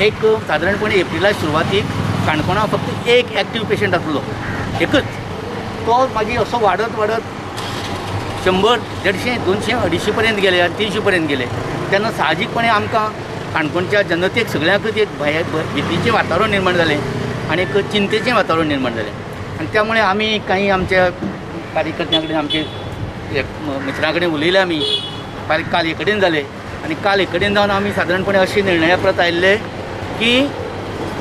एक सादारणपणे एप्रिला सुरवातीक काणकोणा फक्त एक एक्टीव पेशंट आसलो, एकच. तो मागीर असो वाडत वाडत 100, 150, 200, 250 पर्यंत गेले आनी 300 पर्यंत गेले. तेन्ना साहजीकपणे आमकां काणकोणच्या जनतेक सगळ्यांकच एक भंय भितीचें वातावरण निर्माण जालें आनी एक चिंतेचें वातावरण निर्माण जालें. आनी त्यामुळे आमी काही आमच्या कार्यकर्त्यां कडेन, आमचे मित्रां कडेन उलयले आमी. काल एक कडेन जाले आनी काल एक कडेन जावन आमी सादारणपणे अशे निर्णया परत आयिल्ले की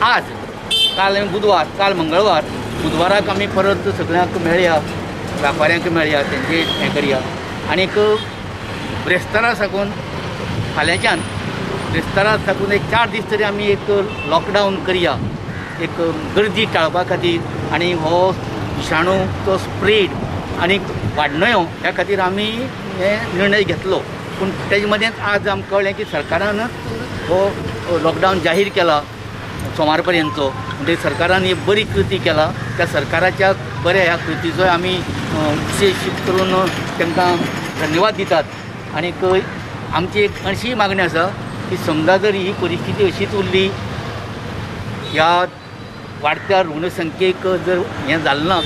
आज काल बुधवार, काल मंगळवार, बुधवाराक आमी परत सगळ्यांक मेळया, व्यापाऱ्यांक मेळया, तेंचे हें करया. आनीक ब्रेस्तारा साकून फाल्यांच्यान ब्रेस्तारा साकून एक 4 दीस तरी आमी एक लॉकडावन करया, एक गर्दी टाळपा खातीर आनी हो विशाणूचो स्प्रेड आनी वाडनयो ह्या खातीर आमी हे निर्णय घेतलो. पूण तेजे मदेंच आज आमकां कळ्ळें की सरकारानच हो लॉकडावन जाहीर केला सोमार पर्यंतचो. म्हणजे सरकारान ही बरी कृती केला, त्या सरकाराच्या बऱ्या ह्या कृतीचो आमी विशेश करून तांकां धन्यवाद दितात. आनीक आमची एक अशी मागणी आसा की समजा जर ही परिस्थिती अशीच उरली, ह्या वाडत्या रुग्णसंख्येक जर हें जालें ना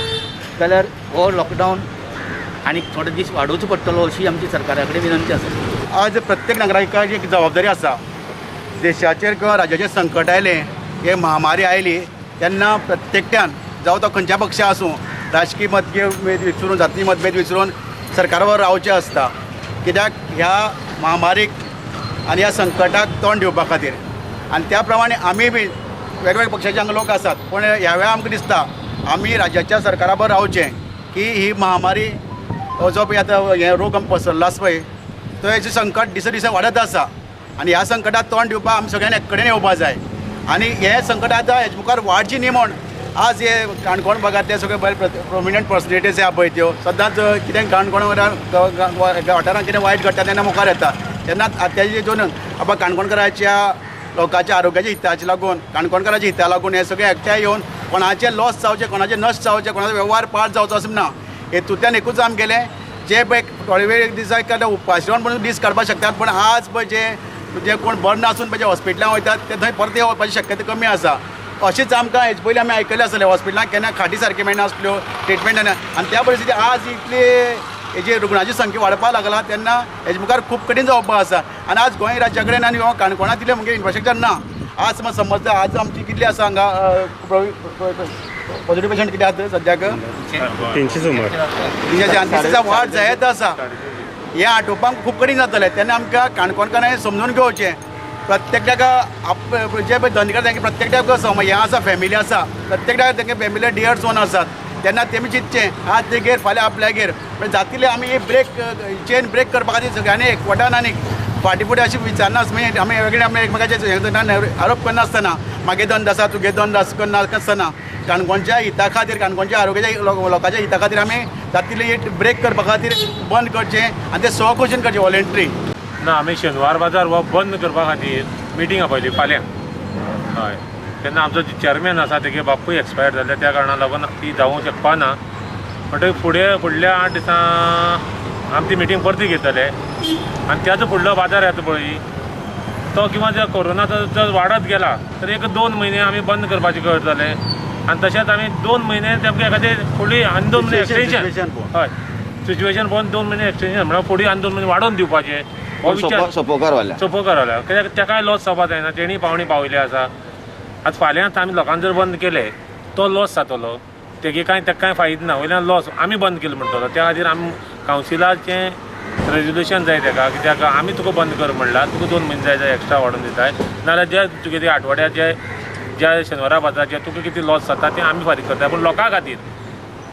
जाल्यार हो लॉकडावन आनीक थोडे दीस वाडोवचो पडटलो अशी आमची सरकारा कडेन विनंती आसा. आज प्रत्येक नागरिकाची एक जबाबदारी आसा. देशाचेर किंवा राज्याचेर संकट आयलें, हे महामारी आयली तेन्ना प्रत्येकट्यान, जावं तो खंयच्या पक्षा आसूं, राजकीय मतभेद विसरून, जातीय मतभेद विसरून सरकारावर रावचें आसता. कित्याक ह्या महामारीक आनी ह्या संकटाक तोंड दिवपा खातीर. आनी त्या प्रमाणे आमी बी वेगवेगळ्या पक्षाचे हांगा लोक आसात, पूण ह्या वेळार आमकां दिसता आमी राज्याच्या सरकारा बरोबर रावचें की ही महामारी जो पळय आतां हे रोग आमकां पसरलो आसा पळय तो हेचें संकट दिसा दिसा वाडत आसा आनी ह्या संकटाक तोंड दिवपाक आमी सगळ्यांनी एक कडेन येवपा जाय. आनी हें संकट आतां हेजे मुखार वाडचें न्ही म्हूण आज हे काणकोण भागांतले सगळे बरे प्रोमिनंट पर्सनॅलिटीज आहा पळय त्यो सदांच कितें काणकोण वाठारांत कितें वायट घडटा तेन्ना मुखार येता. तेन्ना तेजे हितून बाबा काणकोणकाराच्या लोकांच्या आरोग्याच्या हिताचे लागून, काणकोणकाराच्या हिता लागून हे सगळे एकठांय येवन कोणाचें लॉस जावचें, कोणाचें नश्ट जावचें, कोणाचो वेव्हार पाड जावचो अशें ना. हेतूंतल्यान एकूच आमगेलें जे पळय थोडे वेळ दिसा एखाद्या उपाशी रावन पसून दीस काडपाक शकतात, पूण आज पळय जे कोण बरें नासून पळय जे हॉस्पिटलां वयतात ते थंय परते वचपाची शक्यता कमी आसा. अशेंच आमकां हेजे पयलीं आमी आयकल्लें आसलें हॉस्पिटलांत केन्ना खाटी सारकी मेळनासल्यो, ट्रिटमेंट जायना. आनी त्या परिस्थिती आज इतली हेजी रुग्णाची संख्या वाडपाक लागला तेन्ना हेजे मुखार खूब कठीण जावपाक आसा. आनी आज गोंय राज्या कडेन आनी काणकोणांत तितलें म्हणजे इन्फ्रास्ट्रक्चर ना. आज समज समजता आज आमची कितली आसा हांगा पॉझिटीव पेशंट कितें आसा सद्याक 300 सुमार, 300, आनी दिसा वाड जायत आसा. हें आटोवपाक खूब कठीण जातलें. तेन्ना आमकां काणकोणकारांनी समजून घेवचें, प्रत्येकाक जे पळय धंदे करता तेंकां प्रत्येकाक हें आसा, फॅमिली आसा, प्रत्येकाक तेंगे फॅमिली डियर्स ओन आसात. तेन्ना तेमी चिंतचें आज तेगेर फाल्यां आपल्यागेर जातिल्ले आमी ही ब्रेक चेन ब्रेक करपा खातीर सगळ्यांनी एकवटान आनी फाटीं फुडें अशें विचारनासतना आमी वेगळे आमी एकमेकाचेर आरोप करनासतना मागे धंदो आसा तुगे धंदो आसा करनासतना काणकोणच्या हिता खातीर, काणकोणच्या आरोग्याच्या लोकांच्या हिता खातीर आमी जातिल्ले ब्रेक करपा खातीर बंद करचें आनी तें स्वघोशीन करचें वॉलेंट्री. ना, आमी शेनवार बाजार हो बंद करपा खातीर मिटींग आपयली फाल्यां. हय, तेन्ना आमचो चेअरमॅन आसा तेगे बापूय एक्सपायर जाल्ले त्या कारणाक लागून ती जावूंक शकपा ना. म्हणटकीर फुडें फुडल्या 8 दिसां आमी ती मिटींग परती घेतले आनी त्याचो फुडलो बाजार येता पळय तो किंवा जर कोरोनाचो जर वाडत गेला तर एक 2 म्हयने आमी बंद करपाचें करतले. आनी तशेंच आमी 2 म्हयने तेमकां एखादें फुडली आनी 2 म्हयने एक्सटेंशन, हय सिच्युएशन पळोवन 2 म्हयने एक्सटेंशन म्हळ्यार फुडें आनी 2 म्हयने वाडोवन दिवपाचें. सोपो करवाल्या, सोपो करवाल्या कित्याक तेकाय लॉस जावपा जायना, तेणी पावणी पावयली आसा. आज फाल्यांच आमी लोकांक जर बंद केले तो लॉस जातलो, तेगे कांय तेका कांय फायद ना, वयल्यान लॉस आमी बंद केले म्हणटलो. त्या खातीर आमी कावन्सिलाचें रेजोल्युशन जाय तेका, कित्याक आमी तुका बंद कर म्हणलां, तुका 2 म्हयने जाय जाय एक्स्ट्रा वाडोवन दिताय, नाजाल्यार जे तुगे ते आठवड्यात जे ज्या शेनवारा बाजाराचे तुका कितें लॉस जाता तें आमी फारीक करता. पूण लोकां खातीर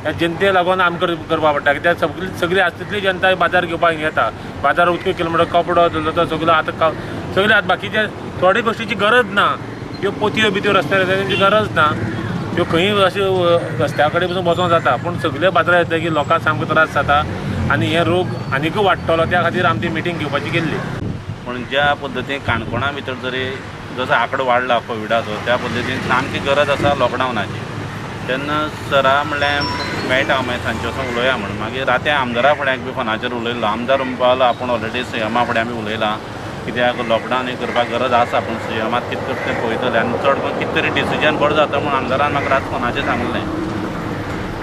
ह्या जनते लागून आमकां करपा पडटा, कित्याक सगळी सगळी आसा तितली जनता बाजार घेवपाक येता. बाजार उदक केलो म्हणटकीर कपडो धरलो तो सगळो आतां सगळे आतां बाकीचे थोडे गोश्टीची गरज ना, ह्यो पोतयो बितयो रस्त्यार येता तेंची गरज ना, ह्यो खंय अश्यो रस्त्या कडेन पसून वचोंक जाता. पूण सगळे बाजारार येतकीर लोकांक सामको त्रास जाता आनी हे रोग आनीकूय वाडटलो, त्या खातीर आमी ती मिटींग घेवपाची केल्ली. पूण ज्या पद्दतीन काणकोणा भितर जरी जसो आंकडो वाडला कोविडाचो त्या पद्दतीन सामकी गरज आसा लॉकडावनाची. तेन्ना सरा म्हणल्यार मेळटा मागीर सांजचे वचून उलोवया म्हूण. मागीर राती आमदारा फुड्याक बी फोनाचेर उलयलो, आमदार म्हणपाक लागलो आपूण ऑलरेडी सीएमा फुडें आमी उलयलां कित्याक लॉकडावन हें करपाक गरज आसा, पूण सी एमात कितें करता तें पळयतले आनी चड करून कितें तरी डिसिजन बरो जाता म्हूण आमदारान म्हाका रात फोनाचेर सांगलें.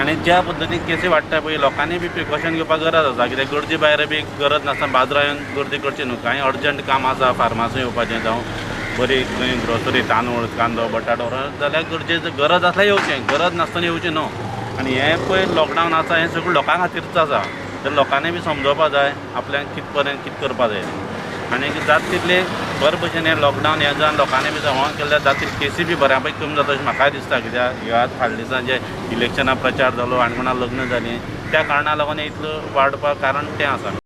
आनी ज्या पद्दतीन केसी वाडटा पळय लोकांनी बी प्रिकॉशन घेवपाक गरज आसा, कित्याक गरजे भायर बी गरज नासतना बाजारां येवन गर्दी करची न्हू. कांय अर्जंट काम आसा फार्मासूय येवपाचें, जावं बरी खंय ग्रोसरी तांदूळ कांदो बटाटो जाल्यार गरजेचो गरज आसल्यार येवचें, गरज नासतना येवचें न्हू. आनी हें पळय लॉकडावन आसा हें सगळें लोकां खातीरच आसा, तर लोकांनी बी समजोवपा जाय आपल्याक कित पर्यंत कित करपा जाय. आनी जाता तितलें बरे भशेन हें लॉकडावन हें जावन लोकांनी बी जमा केल्यार जाता तितले केसी बी बऱ्या पैकी कमी जाता अशें म्हाकाय दिसता. कित्याक ह्या फाटल्या दिसा जे इलेक्शना प्रचार जालो आनी कोणा लग्न जालीं त्या कारणाक लागून इतलो वाडपाक कारण तें आसा.